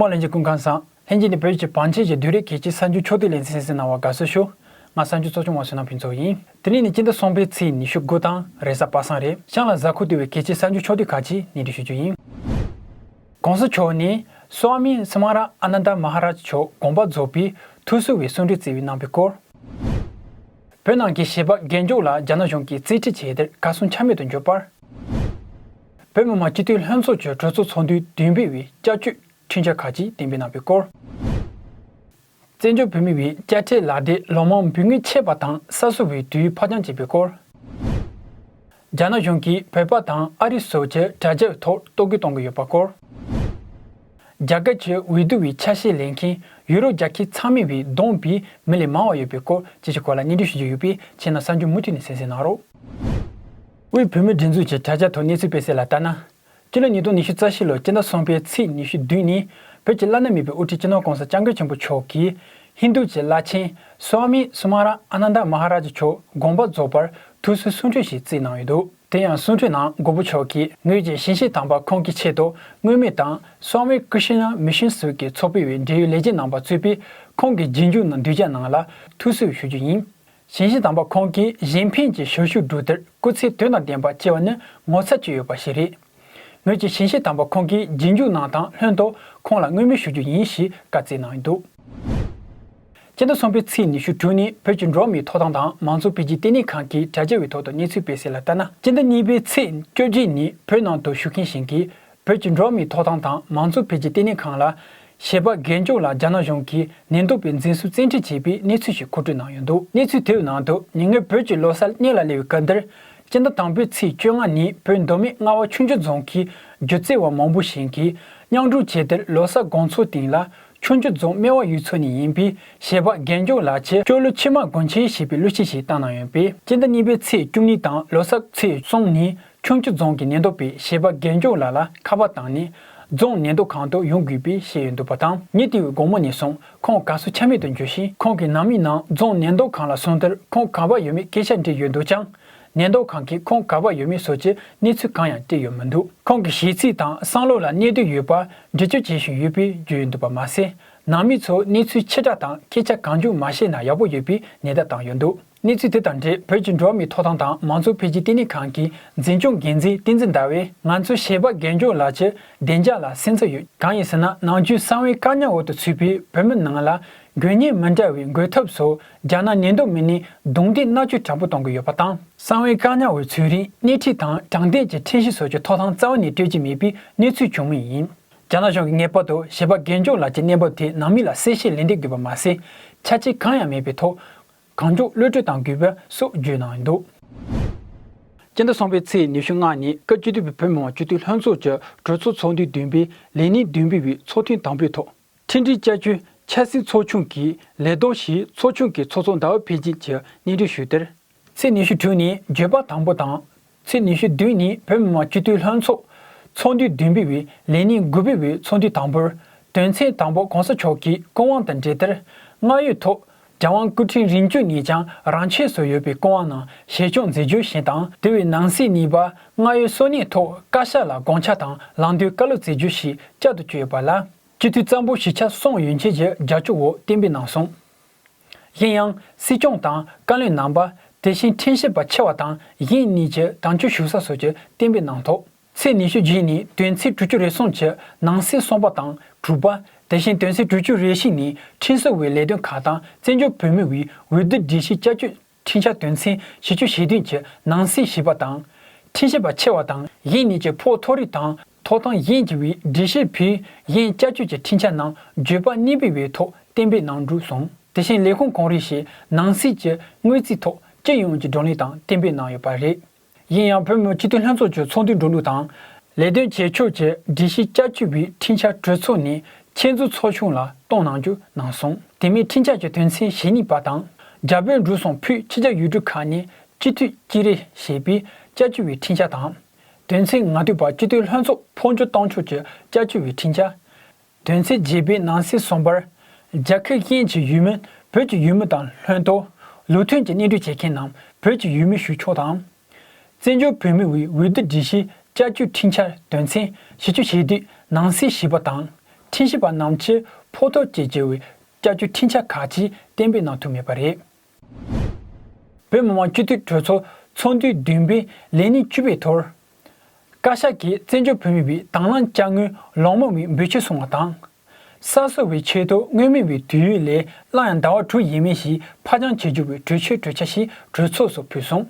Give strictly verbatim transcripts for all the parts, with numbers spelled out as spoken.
ལྷན་རྒྱས་སྐུ་ཁམས་བཟང་། ལྷན་རྒྱས་ནི་བོད་ཀྱི་བང་ཆེན་གྱི་བསྡུས་གྲྭའི་གལ་ཆེའི་གསར་འགྱུར་ཕྱོགས་བསྡུས་ལེ་ཚན་གསན་གཟིགས་གནང་བར་དགའ་བསུ་ཞུ། ང་གསར་འགྱུར་གཙོ་སྐྱོང་བ་བསོད་ནམས་ཕུན་ཚོགས་ཡིན། དེ་རིང་ནི་སྤྱི་ཟླ་གསུམ་པའི་ཚེས་ཉི་ཤུ་དགུ་དང་རེས་གཟའ་པ་སངས་རེད། གཤམ་ལ་གཟའ་འཁོར་བསྡུས་པའི་གལ་ཆེའི་གསར་འགྱུར་ཕྱོགས་བསྡུས་ཁག་ཅིག་སྙན་སྒྲོན་ཞུ་རྒྱུ་ཡིན། ༸གོང་ས་མཆོག་ནས་སྭ་མི་སུ་མ་ར་ཨ་ནན་ད་མ་ཧ་ར་ཇ་མཆོག་དགོངས་པ་རྫོགས་པའི་ཐུགས་གསོ་བའི་གསུང་འཕྲིན་བསྩལ་བའི་གནང་བའི་སྐོར། བོད་ནང་གི་བྱིས་པ་རྒན་སྐྱོང་ལ་རྒྱ་ནག་གཞུང་གིས་རྩིས་ཁྲིམས་བྱས་དེར་གར་སོང་ཆ་མེད་དུ་གྱུར་པར། བོད་མི་མང་སྤྱི་འཐུས་ལྷན་ཚོགས་ཀྱི་གྲོས་ཚོགས་ཚོགས་འདུའི་བདུན་པའི་བཅའ་བཅོས་ཁྲིམས་འཆར་ཁག་ཅིག་གཏན་འབེབས་གནང་བའི་སྐོར། བཙན་བྱོལ་བོད་མིའི་དཔྱ་ཁྲལ་ལག་དེབ་ལོ་མང་འབུལ་དངུལ་ཆད་པ་དང་གསར་བཟོ་བའི་དུས་ཡུན་ཕར་འགྱངས་བྱས་པའི་སྐོར། རྒྱ་ནག་གཞུང་གིས་བོད་པ་དང་ཨ་རི་སོགས་ཀྱི་དྲ་རྒྱའི་ཐོག་གཏོར་རྒོལ་གཏོང་གི་ཡོད་པའི་སྐོར། རྒྱ་གར་གྱི་འོས་བསྡུ་བའི་ཆ་ཤས་ལེན་མཁན་ཡུ་རོབ་རྒྱལ་ཁབ་ཚང་མའི་བསྡོམས་པས་མི་ལས་མང་བ་ཡོད་པའི་སྐོར་བཅས་ཀྱི་སྐོར་ལ་སྙན་སྒྲོན་ཞུ་རྒྱུ་ཡོད་པས་ཁྱེད་རྣམས་གསར་འགྱུར་མུ་མཐུད་ནས་གསན་གཟིགས་གནང་རོགས། དབུས་བོད་མིའི་སྒྲིག་འཛུགས་ཀྱི་དྲ་རྒྱ་ཐོག་གནས་ཚུལ་སྤེལ་གསལ་ལ་ལྟར་ན། སྤྱི་ལོ་ཉིས་སྟོང་ཉི་ཤུ་རྩ་བཞི་ལོའི་སྤྱི་ཟླ་གསུམ་པའི་ཚེས་ཉི་ཤུ་བདུན་ཉིན་བོད་ཀྱི་བླ་ན་མེད་པའི་དབུ་ཁྲིད་སྤྱི་ནོར་༸གོང་ས་༸སྐྱབས་མགོན་ཆེན་པོ་མཆོག་གིས་ཧིན་རྡུ་གྱི་བླ་ཆེན་སྭ་མི་སུ་མ་ར་ཨ་ནན་ད་མ་ཧ་ར་ཇ་མཆོག་དགོངས་པ་རྫོགས་པར་ཐུགས་གསོའི་གསུང་འཕྲིན་ཞིག་བསྩལ་གནང་ཡོད་འདུག་དེ་ཡང་གསུང་འཕྲིན་ནང་མགོན་པོ་མཆོག་གིས་ངོས་ཀྱི་ཞིང་གཤེགས་དམ་པ་ཁོང་གི་ཆེད་དུ་མངོན་མེད་དང་སྭ་མི་ཀི་ཤི་ན་མི་ཤན་སོགས་ཀྱི་ཚོགས་པའི་འབྲེལ་ཡོད་ལས་བྱེད་རྣམ་པ་གཙོས་པའི་ཁོང་གི་རྗེས་འཇུག་རྣམས་གདུལ་བྱ་རྣམས་ལ་ཐུགས་གསོ་ཞུ་རྒྱུ་ཡིན། ཞིང་གཤེགས་དམ་པ་ཁོང་གིས་གཞན་ཕན་གྱི་ཞབས་ཞུ་བསྒྲུབས་དེར་སྐུ་ཚེ་དོན་དང་ལྡན་པ་སྐྱེལ་བ་ནི་ངོ་མཚར་ཅིག་ཡོད་པ་ཞིག་རེད། ངོས་ཀྱི་ཞིང་གཤེགས་དམ་པ་ཁོང་གི་རྗེས་འཇུག་རྣམས་དང་ལྷན་དུ་ཁོང་ལ་མངོན་མེད་ཞུ་རྒྱུ་ཡིན་ཞེས་བཀའ་སྩལ་གནང་ཡོད་འདུག་སྤྱི་ཟླ་གསུམ་པའི་ཚེས་ཉི་ཤུ་དྲུག་ཉིན་བོད་ཀྱི་འགྲོ་བ་མིའི་ཐོབ་ཐང་དང་མང་གཙོ་འཕེལ་རྒྱས་ལྟེ་གནས་ཁང་གི་དྲ་རྒྱའི་ཐོག་ཏུ་གནས་ཚུལ་སྤེལ་གསལ་ལ་ལྟར་ན། སྤྱི་ཟླ་གཉིས་པའི་ཚེས་བཅོ་བརྒྱད་ཉིན་བོད་ནང་དུ་བཞུགས་མཁན་ཞིག་གིས་བོད་ཀྱི་འགྲོ་བ་མིའི་ཐོབ་ཐང་དང་མང་གཙོ་འཕེལ་རྒྱས་ལྟེ་གནས་ཁང་ལ། བྱིས་པ་རྒན་སྐྱོང་ལ་རྒྱ་ནག་གཞུང་གིས་ཉེན་རྟོག་པས་འཛིན་བཟུང་བཙན་ཁྲིད་བྱས་པའི་གནས་ཚུལ་ཞིག་མཁོ་སྤྲོད་གནང་ཡོད་འདུག་གནས་ཚུལ་དེའི་ནང་དུ་ཉེ་སྔོན་བོད་ཀྱི་ལོ་གསར་སྔོན་ལ་སླེབས་པའི་སྐབས་འདིར། སྤྱི་ཟླ་དང་པོའི་ཚེས་བཅོ་ལྔ་ཉིན་བོད་མདོ་སྨད་རྔ་བ་ཆུང་བྱིའུ་རྫོང་གི་སྒྱུ་རྩལ་བ་མང་པོ་ཞིག་གིས་མཉམ་རུབ་བྱས་ཏེ་ལོ་གསར་དགོང་ཚོགས་སྟེང་ལ་ཆུང་བྱིའུ་རྫོང་སྨད་བ་ཡུལ་ཚོ་ནས་ཡིན་པའི་བྱིས་པ་རྒན་སྐྱོང་ལགས་ཀྱིས་ཅོག་ལུ་ཕྱི་མ་དགོན་ཆེན་ཞེས་པའི་གླུ་གཞས་ཤིག་བཏང་གནང་ཡོད་པས། སྤྱི་ཟླ་གཉིས་པའི་ཚེས་བཅུ་གཉིས་དང་ལོ་གསར་ཚེས་གསུམ་ཉིན་ཆུང་བྱིའུ་རྫོང་གི་ཉེན་རྟོག་པས་བྱིས་པ་རྒན་སྐྱོང་ལགས་ལ་ཁ་པར་བཏང་ནས་རྫོང་ཉེན་རྟོག་ཁང་དུ་ཡོང་དགོས་པའི་བཤད་ཡོད་འདུག་པ་དང་། ཉིན་དེའི་དགོང་མོ་ནས་བཟུང་ཁོང་གར་སོང་ཆ་མེད་དུ་གྱུར་ཞིང་། ཁོང་གི་ནང་མི་རྣམས་རྫོང་ཉེན་རྟོག་ཁང་ལ་སོང་དེར་ཁོང་ག་པར་ཡོད་མེད་སྐད་ཆ་འདྲི་ཡོད་འདུག་ཀྱང་། ཉེན་རྟོག་ཁང་གིས་ཁོང་ག་པར་ཡོད་མེད་སོགས་ཀྱི་གནས་ཚུལ་གང་ཡང་སྤྲད་ཡོད་མི་འདུག་ཁོང་གི་གཤིས་ཚད་དང་བསམ་བློ་ལ་གནོད་དོན་ཡོད་པར་འདྲི་གཅོད་བྱེད་བཞིན་ཡོད་པའི་བརྗོད་ཡོད་འདུག་པ་མ་ཟད། ནང་མི་ཚོ་གནས་ཚུལ་ཕྱི་བསྒྲགས་དང་སྐད་ཆ་གང་བྱུང་མ་བཤད་ན་ཡག་པོ་ཡོད་པའི་ཉེན་བརྡ་བཏང་ཡོད་འདུག་གནས་ཚུལ་དེ་དང་འབྲེལ་བོད་ཀྱི་འགྲོ་བ་མིའི་ཐོབ་ཐང་དང་མང་གཙོ་འཕེལ་རྒྱས་ལྟེ་གནས་ཁང་གི་འཛིན་སྐྱོང་འགན་འཛིན་བསྟན་འཛིན་ཟླ་བས། ང་ཚོ་བྱིས་པ་རྒན་སྐྱོང་ལགས་ཀྱི་བདེ་འཇགས་ལ་སེམས་འཚབ་ཡོད། གང་ཡིན་ཟེར་ན། ནམ་རྒྱུན་གསང་བའི་བཀག་ཉར་འོག་ཏུ་ཚུད་པའི་བོད་མི་ནང་ལ་དགོས་ངེས་མི་འདྲ་བའི་འགོག་ཐབས་སོགས་རྒྱ་ནག་ཉེན་རྟོག་མི་སྣས་རྡུང་རྡེག་མནར་གཅོད་དྲག་པོ་གཏོང་གི་ཡོད་པ་དང་། གསང་བའི་བཀག་ཉར་འོག་ཚུད་རིང་སྣེ་ཁྲིད་དང་དྲང་བདེན་གྱི་ཁྲིམས་གཞི་སོགས་ཀྱི་ཐོབ་ཐང་རྩ་བ་ནས་སྤྲོད་ཀྱི་མེད་པའི་གནས་ཚུལ་བྱུང་མུས་ཡིན། རྒྱ་ནག་གཞུང་གིས་ངེས་པར་དུ་བྱིས་པ་རྒན་སྐྱོང་ལགས་ཀྱི་གནས་བབ་དེ་ནང་མི་ལ་གསལ་བཤད་ལན་འདེབས་དགོས་པ་མ་ཟད། ཆ་རྐྱེན་གང་ཡང་མེད་པའི་ཐོག་གང་མགྱོགས་གློད་གྲོལ་གཏང་དགོས་པ་སོགས་བརྗོད་གནང་ཡོད་འདུག་སྤྱི་ཟླ་གསུམ་པའི་ཚེས་ཉི་ཤུ་ལྔ་ཉིན་བཀའ་སྤྱི་འཐུས་པའི་བོད་མི་མང་སྤྱི་འཐུས་ལྷན་ཚོགས་ཀྱི་གྲོས་ཚོགས་ཚོགས་འདུའི་བདུན་པའི་ལས་ཉིན་བདུན་པའི་ཚོགས་ཐེངས་དང་པོའི་ཐོག་ཁྲིམས་སྒྲིག་བསྐྱར་བཅོས་ཆབ་སྲིད་ཚོགས་ཆུང་གི་ལས་དོན་ཞིག་ཚོགས་ཆུང་གི་ཚོགས་གཙོ་ཟླ་བ་འཕེལ་རྒྱས་ཀྱིས་སྙན་སྒྲོན་ཞུས་དེར། ཚེས་ཉི་ཤུ་དྲུག་ཉིན་བརྗོད་པ་དང་པོ་དང་། ཚེས་ཉི་ཤུ་བདུན་ཉིན་བོད་མི་མང་སྤྱི་འཐུས་ལྷན་ཚོགས་ཚོགས་འདུའི་བདུན་པའི་ལས་ཉིན་དགུ་པའི་ཚོགས་འདུའི་དང་པོར། དོན་ཚན་དང་པོ་གོང་ས་མཆོག་གི་སྐུ་དབང་དང་འབྲེལ་ཏེ། སྔར་ཡོད་ཐོག་རྒྱལ་དབང་སྐུ་ཕྲེང་རིམ་བྱོན་ནས་ཀྱང་རང་ཆས་སུ་ཡོད་པའི་སྐུ་དབང་རྣམས་ཞལ་བྱུང་མཛད་རྒྱུ་ཞིག་དང་། དེ་བས་ནང་གསེས་གཉིས་པ་སྔར་ཡོད་སོ་གཉིས་ཐོག་བཀའ་ཤག་ལ་དགོངས་འཆར་དང་ལམ་སྟོན་བཀའ་སློབ་མཛད་རྒྱུ་ཞིག་བསྐྱར་དུ་བསྐྱོན་ཡོད་པ་ལ། སྤྱི་འཐུས་གཙང་པོ་གཞིས་ཆགས་གསུམ་ཡོད་མཁན་གྱི་རྒྱབ་སྐྱོར་འོག་གཏན་འབེབས་གནང་སོང་། གཞན་ཡང་སྲིད་སྐྱོང་དང་བཀའ་བློན་རྣམ་པ། དེ་བཞིན་ཁྲིམས་ཞིབ་པ་ཆེ་བ་དང་གཞན་གཉིས་ཀྱི་དམ་ཆོས་ཞུ་ས་སོགས་ཀྱི་གཏན་འབེབས་གནང་ཐོག་ཚེས་ཉི་ཤུ་བརྒྱད་ཉིན་དོན་ཚན་དྲུག་ཅུ་རེ་གསུམ་གྱི་ནང་གསེས་གསུམ་པ་དང་དྲུག་པ། དེ་བཞིན་དོན་ཚན་དྲུག་ཅུ་རེ་བཞི་ནི་ཁྲིམས་བཟོ་བའི་ལས་དོན་ཁག་དང་བཙན་བྱོལ་བོད་མིའི་འོས་བསྡུ་སྒྲིག་གཞི་བསྐྱར་བཅོས་ཁྲིམས་འཆར་དོན་ཚན་བཞི་བཅུ་ཞེ་བདུན་གྱི་ནང་གསེས་བཞི་པ་དང་། ཁྲིམས་ཞིབ་པ་ཆེ་བ་དང་གཞན་གཉིས་ཀྱི་ཕོགས་མཐོ་རིས་དང་ཐོབ་ཐང་གཞན་གྱི་བའི་སྒྲིག་གཞི་ཕུད་གཞན་བསྐྱར་བཅོས་ཀྱི་ཁྲིམས་འཆར་རྣམས་བརྗོད་པ་གཉིས་པའི་བའི་ཐོག་གཏན་འབེབས་གནང་གྲུབ་སོང་། དེ་བཞིན་ལས་ཁུངས་གང་རུང་ཞིག་ནང་གསེས་ཀྱི་དངུལ་རྩིས་ཐོག་སྤྱི་ཡོངས་ཀྱི་བགྲོ་གླེང་དང་གཏན་འབེབས་གནང་ཡོད་པ་རེད། གཞན་ཡང་བོད་མི་སྤྱི་འཐུས་ལྷན་ཚོགས་ཀྱི་ཚོགས་འདུའི་འགྲོ་ལུགས་དང་། ལས་དོན་བྱེད་ཕྱོགས་ཀྱི་སྒྲིག་གཞི་བསྐྱར་བཅོས་པའི་ཁྲིམས་འཆར་གྲོས་ཚོགས་ནས་ཆེད་འཛུགས་ཚོགས་ཆུང་ལ་གཏོང་གནང་རྒྱུ་གནང་སོང་། དེ་མིན་ཁྲིམས་འཆར་གྱི་དོན་ཚན་ཞེ་གཉིས་པ་དང་། རྒྱ་བོད་འབྲུག་གསུམ་བོད་ཕྱི་རྒྱལ་ཡུལ་གྲུ་ཁག་ནས་སྤྱི་འཐུས་སྤྱི་རེ་ཞེས་པའི་བསྐྱར་བཅོས་པའི་ཁྲིམས་འཆར་དང་། དོན་ཚན་ལྔ་བཅུ་པ་སྤྱི་འཐུས་ལྷན་ཚོགས་ཕོ་འབྱོར་གཏོང་ཕྱོགས་ཀྱི་བསྐྱར་བཅོས་པའི་ཁྲིམས་འཆར། དོན་ཚན་བརྒྱད་པའི་ནང་གསེས་གསུམ་པར། རྒྱལ་ཁབ་གཞན་གྱི་ཡུལ་མི་བོད་ཀྱི་ཡུལ་མི་དང་ལྷན་དུ་ལུགས་མཐུན་གྱི་གནས་སྡོད་བྱེད་མཁན་རྣམས་བོད་ཀྱི་ཡུལ་མི་ཞུ་ཕྱོགས་དང་། བཙན་བྱོལ་བོད་མིའི་འོས་བསྡུ་སྒྲིག་གཞི་བསྐྱར་བཅོས་ཁྲིམས་འཆར་དོན་ཚན་བཞི་བཅུ་ཞེ་བདུན་ནང་གསེས་བཞི་པ་དང་། ཁྲིམས་ཞིབ་པ་རྣམས་ཀྱིས་ཕོག་ཐུག་བཅས་བྱ་བའི་བསྐྱར་བཅོས་ཁྲིམས་འཆར་ཁག་ཅིག་གཏན་འབེབས་གནང་ཐུབ་མེད་པ་རེད། བོད་མི་མང་སྤྱི་འཐུས་གྲོས་ཚོགས་ཚོགས་འདུ་བདུན་པའི་ལས་ཉིན་བཅུ་པའི་ཐོག་བཀའ་ཤག་གིས་བཙན་བྱོལ་བོད་མིའི་དང་བླངས་དཔྱ་དངུལ་ལོ་མང་བའི་འབུལ་ཆད་སོང་བ་དང་། གསར་གསོ་བའི་ཆེད་དུ་སྔོན་མའི་དུས་ཡུན་ལས་སླར་ཡང་ཟླ་བ་དྲུག་ཡས་མས་ཤིག་ཕར་འགྱངས་བྱེད་རྒྱུ་བའི་གྲོས་ཆོད་གྲོས་འཆར་ཞིག་གྲོས་ཚོགས་སུ་ཕུལ་སོང་།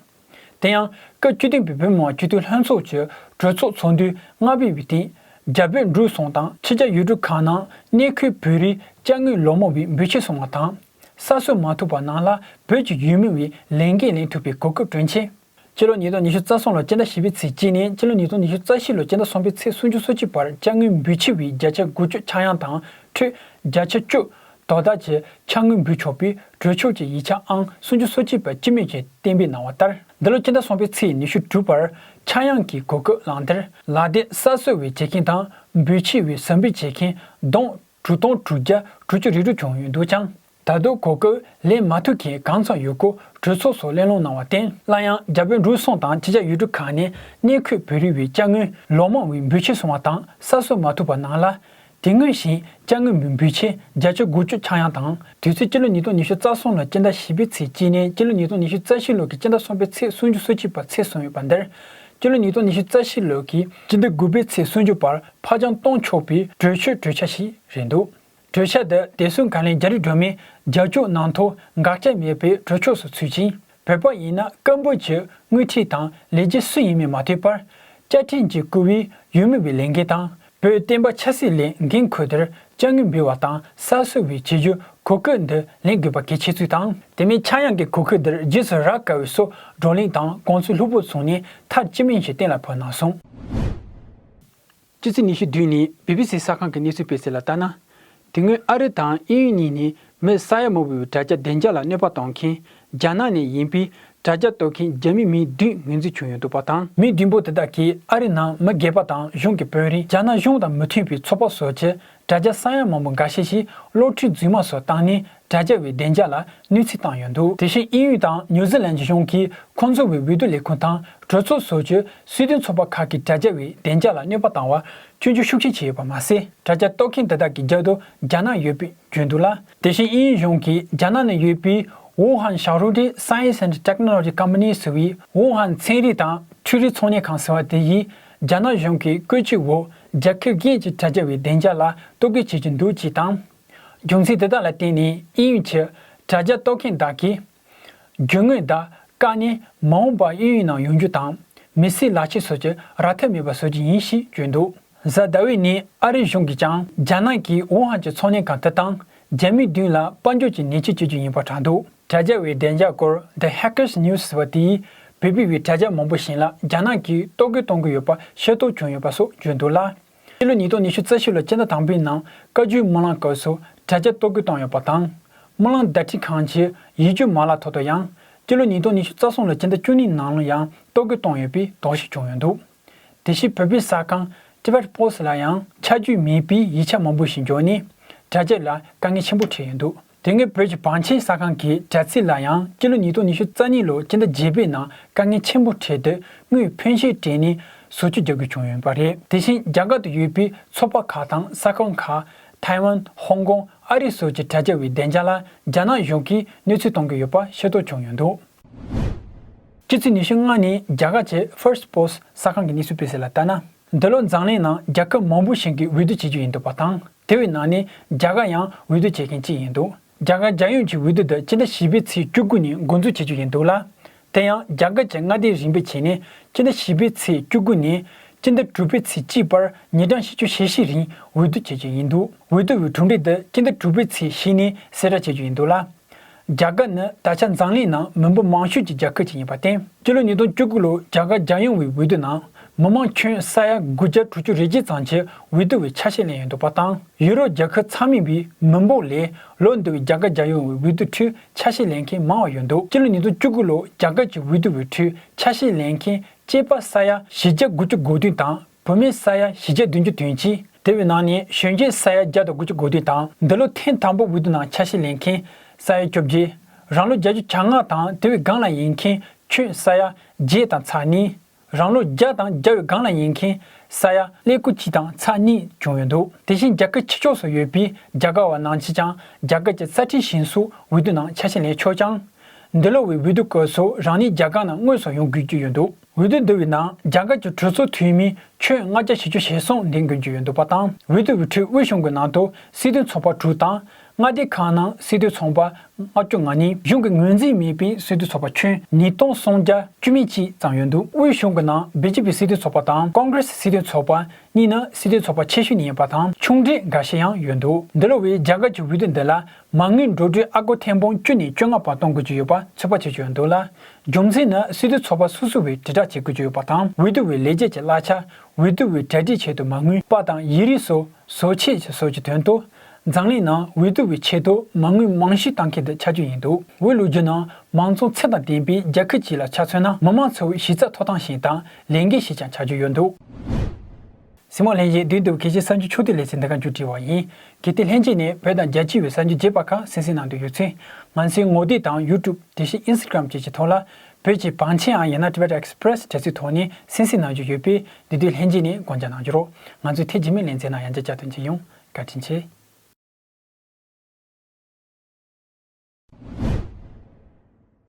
དེ་ཡང་སྐབས་བཅུ་བདུན་པའི་བོད་མི་མང་སྤྱི་འཐུས་ལྷན་ཚོགས་ཀྱི་གྲོས་ཚོགས་ཚོགས་འདུའི་ལྔ་པའི་སྟེང་རྒྱ་བོད་འབྲུག་གསུམ་དང་ཕྱི་རྒྱལ་ཡུལ་གྲུ་ཁག་ནང་གནས་འཁོད་བོད་རིགས་དཔྱ་དངུལ་ལོ་མང་བའི་འབུལ་ཆད་སོང་བ་དང་། གསར་གསོ་མ་ཐུབ་པ་རྣམས་ལ་བོད་ཀྱི་ཡུལ་མི་བའི་ལས་འགན་ལེན་ཐུབ་པའི་གོ་སྐབས་བསྐྲུན་ཆེད། སྤྱི་ལོ་ཉིས་སྟོང་ཉི་ཤུ་རྩ་གསུམ་ལོར་སྤྱི་ཟླ་བཞི་པའི་ཚེས་གཅིག་ནས་སྤྱི་ལོ་ཉིས་སྟོང་ཉི་ཤུ་རྩ་བཞི་ལོར་སྤྱི་ཟླ་གསུམ་པའི་ཚེས་སུམ་ཅུ་སོ་གཅིག་བར་དཔྱ་དངུལ་འབུལ་ཆད་པའི་བརྒྱ་ཆ་དགུ་བཅུ་ཆག་ཡང་དང་ཁྲོད་བརྒྱ་ཆ་བཅུ་དོ་བདག་གི་དོ་བདག་གི་དཔྱ་དངུལ་འབུལ་ཆོག་པའི་གྲོས་ཆོད་ཀྱི་ཡིག་ཆ་ཨང་སུམ་ཅུ་སོ་གཅིག་པ་སྤྱི་མོས་ཀྱིས་གཏན་འབེབས་གནང་བ་ལྟར། འདི་ལོ་སྤྱི་ཟླ་གསུམ་པའི་ཚེས་ཉི་ཤུ་དྲུག་བར་ཆག་ཡང་གི་གོ་སྐབས་བླངས་ཏེ་ལག་དེབ་གསར་གསོ་བའི་བྱེད་མཁན་དང་འབུལ་ཆད་པའི་ཟུར་འབུལ་བྱེད་མཁན་བསྡོམས་དྲུག་སྟོང་དྲུག་བརྒྱ་དྲུག་ཅུ་རེ་དྲུག་བྱུང་ཡོད་འདུག་ཀྱང་། ད་དུང་གོ་སྐབས་ལེན་མ་ཐུབ་མཁན་གང་ཙམ་ཡོད་སྐོར་གྲོས་ཚོགས་སུ་གླེང་སློང་གནང་བར་བརྟེན། སླར་ཡང་རྒྱ་བོད་འབྲུག་གསུམ་དང་ཕྱི་རྒྱལ་ཡུལ་གྲུ་ཁག་ནས་གནས་འཁོད་བོད་རིགས་པའི་དཔྱ་དངུལ་ལོ་མང་བའི་འབུལ་ཆད་སོང་བ་དང་གསར་གསོ་མ་ཐུབ་པ་རྣམས་ལ། དེ་སྔོན་བཞིན་དཔྱ་དངུལ་འབུལ་ཆད་བརྒྱ་ཆ་དགུ་བཅུ་ཆག་ཡང་དང་། དུས་ཚོད་སྤྱི་ལོ་ཉིས་སྟོང་ཉི་ཤུ་རྩ་གསུམ་ལོར་སྤྱི་ཟླ་བཞི་པའི་ཚེས་གཅིག་ནས་སྤྱི་ལོ་ཉིས་སྟོང་ཉི་ཤུ་རྩ་བཞི་ལོ་གི་སྤྱི་ཟླ་གསུམ་པའི་ཚེས་སུམ་ཅུ་སོ་གཅིག་བར་ཚེས་སོང་ཡོད་པ་འདིར། སྤྱི་ལོ་ཉིས་སྟོང་ཉི་ཤུ་རྩ་བཞི་ལོ་གི་སྤྱི་ཟླ་དགུ་པའི་ཚེས་སུམ་ཅུ་བར་ཕར་འགྱངས་གཏོང་ཆོག་པའི་གྲོས་ཆོད་གྲོས་འཆར་ཞིག་རེད་འདུག་གྲོས་འཆར་འདི་བདེ་སྲུང་བཀའ་བློན་རྒྱ་རི་སྒྲོལ་མས་རྒྱབ་སྐྱོར་གནང་ཐོག་འགག་རྐྱེན་མེད་པའི་གྲོས་ཆོད་སུ་ཚུད་ཅིང་། བོད་པ་ཡིན་ན་སྐད་འབོད་ཀྱི་དངུལ་ཁྲིད་དང་ལས་བྱེད་སུ་ཡིན་མིན་མ་ལྟོས་པར། བཅའ་ཁྲིམས་ཀྱིས་བཀུར་བའི་ཡུལ་མི་བའི་ལས་འགན་དང་། བོད་བསྟན་པ་ཆབ་སྲིད་ལས་འགན་འཁུར་དེར་དཔྱ་དངུལ་འབུལ་བ་དང་གསར་གསོ་བའི་བྱེད་རྒྱུ་གོ་སྐབས་འདི་ལེན་དགོས་པ་གལ་ཆེ་ཚུལ་དང་། དེ་མིན་ཆག་ཡང་གི་གོ་སྐབས་འདིར་རྗེས་སུ་རག་དཀའ་བའི་སོགས་བགྲོ་གླེང་དང་གོང་ཚོའི་ལྷུག་པོ་བྱུང་ནས་མཐར་སྤྱི་མོས་ཀྱིས་གཏན་ལ་ཕབ་གནང་སོང་། སྤྱི་ཚེས་ཉི་ཤུ་བདུན་ནས་བི་བི་སི་གསར་ཁང་གི་གནས་ཚུལ་སྤེལ་གསལ་ལ་ལྟར་ན། དེ་སྔོན་ཨ་རི་དང་དབྱིན་ཡུལ་གཉིས་ནས་མི་ས་ཡ་མང་པོའི་དྲ་རྒྱ་བདེ་འཇགས་ལ་གནོད་པ་གཏོང་མཁན་རྒྱ་ནག་ནས་ཡིན་པའི་དྲ་རྒྱ་གཏོར་མཁན་རྒྱ་མི་མི་བདུན་ངོས་འཛིན་བྱུང་ཡོད་འདུག་པ་དང་། མི་བདུན་པོ་དེ་དག་གིས་ཨ་རི་ནང་མི་སྒེར་པ་དང་གཞུང་གི་དཔོན་རིགས། རྒྱ་ནག་གཞུང་དང་མི་མཐུན་པའི་ཚོགས་པ་སོགས་ཀྱི་དྲ་རྒྱ་ས་ཡ་མང་པོ་འགའ་ཤས་ཤིག་གློག་འཕྲུལ་རྫུན་མ་སོགས་བཏང་ནས་དྲ་རྒྱ་བའི་བདེ་འཇགས་ལ་གནོད་འཚེ་བཏང་ཡོད་འདུག་དེ་བཞིན་དབྱིན་ཡུལ་དང་ནིའུ་ཛི་ལན་གྱི་གཞུང་གིས་ཁོང་ཚོ་བའི་འོས་བསྡུ་ལས་ཁུངས་དང་གྲོས་ཚོགས་སོགས་ཀྱི་སྲིད་དོན་ཚོགས་པ་ཁག་གི་དྲ་རྒྱ་བའི་བདེ་འཇགས་ལ་གནོད་པ་བཏང་བར་སྐྱོན་བརྗོད་ཤུགས་ཆེན་བྱས་ཡོད་པ་མ་ཟད། དྲ་རྒྱ་གཏོར་མཁན་དེ་དག་གི་རྒྱབ་ཏུ་རྒྱ་ནག་ཡོད་པའི་བརྗོད་འདུག་ལ། དེ་བཞིན་དབྱིན་ཡུལ་གཞུང་གིས་རྒྱ་ནག་ནང་ཡོད་པའི་ཝུ་ཧན་ཞབས་བྲོ་ཏི་Science and Technology Company ཟེར་བའི་ཝུ་ཧན་ཚན་རིག་དང་འཕྲུལ་རིག་ཚོང་ལས་ཁང་ཟེར་བ་དེ་ཡིས་རྒྱ་ནག་གཞུང་གི་བཀོད་སྒྲིག་འོག་རྒྱལ་ཁབ་གཞན་གྱི་དྲ་རྒྱ་བའི་བདེ་འཇགས་ལ་གཏོར་རྒོལ་བྱེད་ཀྱི་འདུག་ཅེས་དང་། རྒྱུ་མཚན་དེ་དག་ལ་བརྟེན་ནས་དབྱིན་ཡུལ་གྱི་དྲ་རྒྱ་གཏོར་མཁན་དག་གིས། རྒྱུ་དངོས་དག་བཀག་ནས་མ་འོངས་པར་དབྱིན་ཡུལ་ནང་ཡོང་རྒྱུ་དང་། མི་སེར་ལག་ཁྱེར་སོགས་ཀྱི་རག་ཐབས་མེད་པ་བཟོ་རྒྱུ་ཡིན་ཞེས་བརྗོད་འདུག་གཟའ་ཟླ་བའི་ཉིན་ཨ་རིའི་གཞུང་གིས་ཀྱང་རྒྱ་ནག་གིས་ཝུ་ཧན་གྱི་ཚོང་ལས་ཁང་དེ་དང་རྒྱ་མི་བདུན་ལ་དཔལ་འབྱོར་གྱི་ཉེས་ཆད་གཅོད་རྒྱུ་ཡིན་པ་གྲགས་འདུག་དྲ་རྒྱ་བའི་བདེ་འཇགས་སྐོར་The Hackers News ཟེར་བ་དེ་ཡིས་བོད་པའི་བའི་དྲ་རྒྱ་མང་པོ་ཞིག་ལ་རྒྱ་ནག་གིས་གཏོར་རྒོལ་གཏོང་གི་ཡོད་པ་ཤེས་རྟོགས་བྱུང་ཡོད་པ་སོགས་བརྗོད་འདུག་ལ། སྤྱི་ལོ་ཉིས་སྟོང་ཉི་ཤུ་རྩ་བཞི་ལོའི་སྤྱི་ཟླ་དང་པོའི་ནང་བཀའ་བརྒྱུད་སྨོན་ལམ་སྐབས་སུ་དྲ་རྒྱ་གཏོར་རྒོལ་བཏང་ཡོད་པ་དང་། སྨོན་ལམ་བརྡ་འཕྲིན་ཁང་གི་ཡིག་རྒྱུགས་མ་ལག་ཐོག་ཏུ་ཡང་སྤྱི་ལོ་ཉིས་སྟོང་ཉི་ཤུ་རྩ་གསུམ་ལོའི་སྤྱི་ཟླ་བཅུ་གཉིས་ནང་ལ་ཡང་གཏོར་རྒོལ་བཏང་ཡོད་པའི་དོགས་གཞི་བྱུང་ཡོད་འདུག་དེ་བཞིན་བོད་པའི་གསར་ཁང་Tibet Post ལ་ཡང་ཆ་རྒྱུས་མེད་པའི་ཡིག་ཆ་མང་པོ་ཞིག་འབྱོར་ནས་དྲ་རྒྱ་ལ་དཀའ་ངལ་ཆེན་པོ་འཕྲད་ཡོད་འདུག་དེ་སྔོན་བོད་ཀྱི་བང་ཆེན་གསར་ཁང་གི་དྲ་ཚིགས་ལ་ཡང་སྤྱི་ལོ་ཉིས་སྟོང་ཉི་ཤུ་རྩ་གཉིས་ལོའི་སྤྱི་ཟླ་བརྒྱད་པའི་ནང་དཀའ་ངལ་ཆེན་པོ་འཕྲད་དེ་དངུལ་ཕོན་ཆེ་སྤྲད་ནས་བཟོ་བཅོས་རྒྱག་དགོས་བྱུང་ཡོད་པ་རེད། དེ་བཞིན་རྒྱ་གར་དུ་ཡོད་པའི་ཚོགས་པ་ཁག་དང་གསར་ཁང་ཁག་ཐའེ་ཝན། ཧོང་ཀོང་། ཨ་རི་སོགས་ཀྱི་དྲ་རྒྱ་བའི་བདེ་འཇགས་ལ་རྒྱ་ནག་གཞུང་གིས་གནོད་འཚེ་གཏོང་གི་ཡོད་པ་ཤེས་རྟོགས་བྱུང་ཡོད་འདུག་སྤྱི་ཚེས་ཉི་ཤུ་ལྔ་ནས་རྒྱ་གར་གྱི་First Post གསར་ཁང་གི་གནས་ཚུལ་སྤེལ་གསལ་ལ་ལྟར་ན། འདི་ལོ་འཛམ་གླིང་ནང་རྒྱལ་ཁབ་མང་པོ་ཞིག་གིས་འོས་བསྡུ་བྱེད་རྒྱུ་ཡིན་འདུག་པ་དང་། དེ་བའི་ནང་ནས་རྒྱ་གར་ཡང་འོས་བསྡུ་བྱེད་མཁན་གཅིག་ཡིན་འདུག་རྒྱ་གར་རྒྱལ་ཡོངས་ཀྱི་འོས་བསྡུ་འདི་སྤྱི་ཟླ་བཞི་པའི་ཚེས་བཅུ་དགུ་ནས་འགོ་འཛུགས་བྱེད་རྒྱུ་ཡིན་འདུག་ལ། དེ་ཡང་རྒྱ་གར་གྱི་མངའ་སྡེ་རིམ་པས་བྱས་ནས་སྤྱི་ཟླ་བཞི་པའི་ཚེས་བཅུ་དགུ་ནས་སྤྱི་ཟླ་དྲུག་པའི་ཚེས་གཅིག་བར་ཉིན་གྲངས་བཞི་བཅུ་ཞེ་བཞི་རིང་འོས་བསྡུ་བྱེད་རྒྱུ་ཡིན་འདུག་འོས་བསྡུ་བའི་གྲུབ་འབྲས་འདི་སྤྱི་ཟླ་དྲུག་པའི་ཚེས་བཞི་ནས་གསལ་བསྒྲགས་བྱེད་རྒྱུ་ཡིན་འདུག་ལ། རྒྱ་གར་ནི་ད་ཆ་འཛམ་གླིང་ནང་མི་འབོར་མང་ཤོས་ཀྱི་རྒྱལ་ཁབ་ཅིག་ཡིན་པར་བརྟེན། སྤྱི་ལོ་ཉིས་སྟོང་བཅུ་དགུ་ལོའི་རྒྱ་གར་རྒྱལ་ཡོངས་པའི་འོས་བསྡུ་ནང་མི་མང་ཁྱོན་ས་ཡ་དགུ་བརྒྱ་དྲུག་ཅུ་རེ་གཅིག་ཙམ་གྱིས་འོས་བསྡུ་བའི་ཆ་ཤས་ལེན་ཡོད་འདུག་པ་དང་། ཡུ་རོབ་རྒྱལ་ཁབ་ཚང་མའི་མི་འབོར་ལས་ལོ་འདི་བའི་རྒྱ་གར་རྒྱལ་ཡོངས་པའི་འོས་བསྡུ་ཁྲོད་ཆ་ཤས་ལེན་མཁན་མང་བ་ཡོད་འདུག་སྤྱི་ལོ་ཉིས་སྟོང་བཅུ་དགུ་ལོར་རྒྱ་གར་གྱི་འོས་བསྡུ་བའི་ཁྲོད་ཆ་ཤས་ལེན་མཁན་སྐྱེས་པ་ས་ཡ་བཞི་བརྒྱ་དགུ་བཅུ་གོ་བདུན་དང་། བུད་མེད་ས་ཡ་བཞི་བརྒྱ་བདུན་ཅུ་དོན་གཅིག་དེ་བའི་ནང་ནས་གཞོན་སྐྱེས་ས་ཡ་བརྒྱ་དང་དགུ་བཅུ་གོ་བདུན་དང་། འདི་ལོ་ཐེངས་དང་པོ་འོས་བསྡུ་ནང་ཆ་ཤས་ལེན་མཁན་ས་ཡ་བཅོ་བརྒྱད། རང་ལོ་བརྒྱད་ཅུ་གྱ་ལྔ་དང་དེ་བའི་སྒང་ལ་ཡིན་མཁན་ཁྱོན་ས་ཡ་བརྒྱད་དང་ཚེག་གཉིས། རང་ལོ་བརྒྱ་དང་བརྒྱ་བའི་སྒང་ལ་ཡིན་མཁན་ ས་ཡ་ཀླད་ཀོར་གཅིག་དང་ཚེག་གཉིས་བྱུང་ཡོད་འདུག་དེ་བཞིན་རྒྱ་གར་ཕྱི་ཕྱོགས་སུ་ཡོད་པའི་རྒྱ་གར་བ་ནང་ཆེ་ཆུང་རྒྱ་གར་གྱི་རྩ་ཁྲིམས་ཞིབ་སོར་འོས་བསྡུ་ནང་ཆ་ཤས་ལེན་ཆོག་ཅིང་། འདི་ལོ་བའི་འོས་བསྡུ་སྐབས་སུ་རང་ཉིད་རྒྱ་གར་ནང་དངོས་སུ་ཡོང་དགོས་ཀྱི་ཡོད་འདུག་འོས་བསྡུ་འདི་བའི་ནང་རྒྱ་གར་གྱི་གྲོས་ཚོགས་འཐུས་མི་ཁྱོན་ལྔ་བརྒྱ་བཞི་བཅུ་ཞེ་གསུམ་འདེམས་དགོས་ཀྱི་ཡོད་འདུག་པ་དང་། འོས་བསྡུ་བའི་ཁྲོད་དབུས་གཞུང་གི་ནང་དུ་སྲིད་དོན་ཚོགས་པ་དྲུག་དང་། མངའ་སྡེ་ཁག་ནང་སྲིད་དོན་ཚོགས་པ་ལྔ་བཅུ་ང་གཉིས། གཞུང་གི་ངོས་འཛིན་མེད་པའི་སྲིད་དོན་ཚོགས་པ་ཁྱོན་ཉིས་སྟོང་སུམ་བརྒྱ་བཅུ་མེད་གཅིག་ཙམ་ཡོད་འདུག་དབུས་གཞུང་གི་ནང་བི་ཇེ་པི་སྲིད་དོན་ཚོགས་པ་དང་ཀོང་གྷི་རེ་སི་སྲིད་དོན་ཚོགས་པ་གཉིས་ནི་སྲིད་དོན་ཚོགས་པ་ཆེ་ཤོས་ནི་ཡིན་པ་དང་། ཆུང་གྲས་འགའ་ཤས་ཡང་ཡོད་འདུག་འདི་ལོ་བའི་རྒྱ་གར་གྱི་འོས་བསྡུ་འདི་ལ་མ་དངུལ་འགྲོ་གྲོན་ཨ་སྒོར་ཐེར་འབུམ་བཅུ་ནས་བཅོ་ལྔ་བར་གཏོང་དགོས་ཀྱི་ཡོད་པ་ཚོད་དཔག་བྱེད་ཀྱི་ཡོད་འདུག་ལ། རྒྱུ་མཚན་ནི་སྲིད་དོན་ཚོགས་པ་སོ་སོ་བས་དྲིལ་བསྒྲགས་བྱེད་དགོས་ཀྱི་ཡོད་པ་དང་། འོས་བསྡུ་བའི་ལས་བྱེད་ཀྱི་གླ་ཆ། འོས་བསྡུ་བའི་གྲ་སྒྲིག་ཆེད་དུ་མ་དངུལ། པར་དང་ཡིག་རིགས་སོགས་བཟོ་ཆེད་ཀྱི་སོགས་ཀྱི་དོན་དུ། འཛམ་གླིང་ནང་འོས་བསྡུ་བའི་ཆེད་དུ་མ་དངུལ་མང་ཤོས་གཏོང་མཁན་དེ་ཆགས་རྒྱུ་ཡིན་འདུག་འོས་བླུག་རྒྱུ་ནང་མང་ཚོགས་ཚད་དང་ལྡན་པའི་རྒྱལ་ཁབ་ཅིག་ལ་ཆ་མཚོན་ན། མི་མང་ཚོའི་གཞི་རྩའི་ཐོབ་ཐང་ཞིག་དང་ལས་འགན་ཞིག་ཀྱང་ཆགས་རྒྱུ་ཡོད་འདུག་གཟིགས་མོ་ལྷན་རྒྱས། དུས་དེབ་གལ་ཆེའི་གསར་འགྱུར་ཕྱོགས་བསྡུས་ལེ་ཚན་འདི་ག་མཇུག་སྒྲིལ་བ་ཡིན། གལ་ཏེ་ལྷན་རྒྱས་ནས་བོད་དང་རྒྱལ་སྤྱི་བའི་གསར་འགྱུར་རྒྱས་པ་ཁག་གསན་གཟིགས་གནང་འདོད་ཡོད་ཚེ། ང་ཚོའི་ངོ་དེབ་དང་ཡུ་ཊུབ། དེ་བཞིན་ཨིན་སི་ཊ་གྷི་རམ་བཅས་ཀྱི་ཐོག་ལ་བོད་ཀྱི་བང་ཆེན་ཨང་ཡང་ན་Tibet Express དྲ་ཚིགས་ཐོག་ནས་གསན་གཟིགས་གནང་རྒྱུ་ཡོད་པས། འདི་དུས་ལྷན་རྒྱས་ནས་དགོངས་འཇགས་གནང་རྒྱུ་རོགས། ང་ཚོའི་ཐེངས་རྗེས་མའི་ལེ་ཚན་ནང་ཡང་བསྐྱར་བཅར་ཐུབ་རྒྱུ་ཡིན། བཀའ་དྲིན་ཆེ།